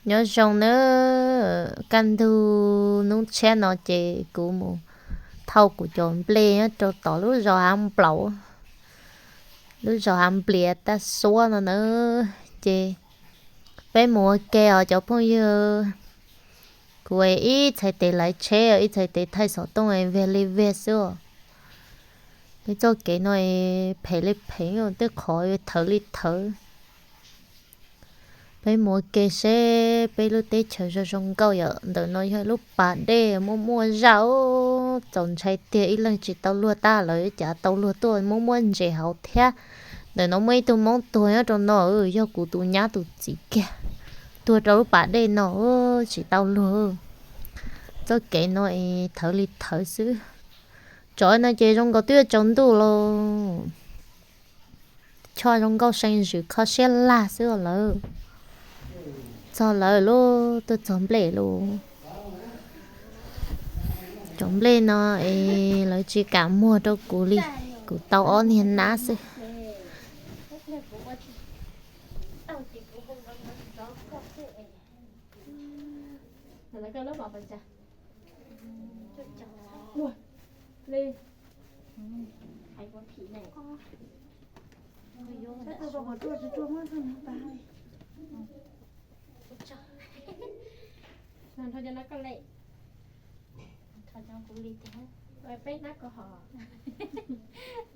Nyob zoo nawb, kaj ntug hnub tshiab no ces kuv mus thauj kuv cov nplej nyob rau tom lub zos Hav Nplaum, lub zos Hav Nplias Taj Suab no nawb. Ces peb mus ua ke os cov phooj ywg. Kuv ib txhais tes lawv tsheb, ib txhais tes thaij xov tooj, viag li viag xwb os. Peb txoj kev no phem li phem, tej qhov thawv li thawv. Peb mus ua ke seb peb lub teb chaws zoo zoo nkauj yom. Ntawm no yog lub pas dej muaj muaj zaj, txaus ntshai tiag, ib leeg tsis tau luag tab lawv cas tau luag tuaj muab muab ntses hauv thiab. Ntawm no muaj ib tug Hmoob tuag nyob rau no, yog kuv tus nyab tus txiv kiag, tuag rau lub pas dej no, tsis tau luag. Txoj kev no es thawv li thawv xwb. Tsov no ces zoo nkaus twb yuav tsaus ntuj los. Choj zoo nkauj seej zwm kho siab laj xwb os lawv. Txog lawv lub, tuaj txog nplej lub. Cov nplej no es lawv tsis kam muag rau kuv li, kuv tau ob niag nab xwb.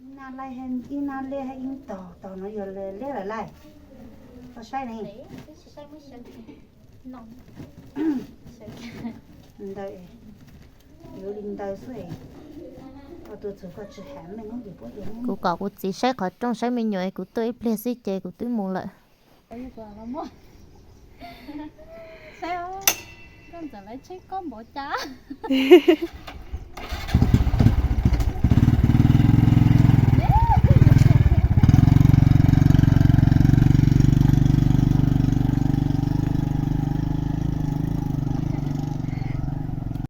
Ib nab li, ib nab li ib tog, tog no yog liab lawm lauj. Koj saib ne. Ntawd, yuav li ntawd xwb. Koj tuaj txug koj tsis ham meej, kuv kom kuv txiv saib qhov rooj saib me nyuam, kuv tuaj ib pliag xwb ces kuv twb mus lawm. Saib, koj ntxawm lawv tsheb kob npaum cas.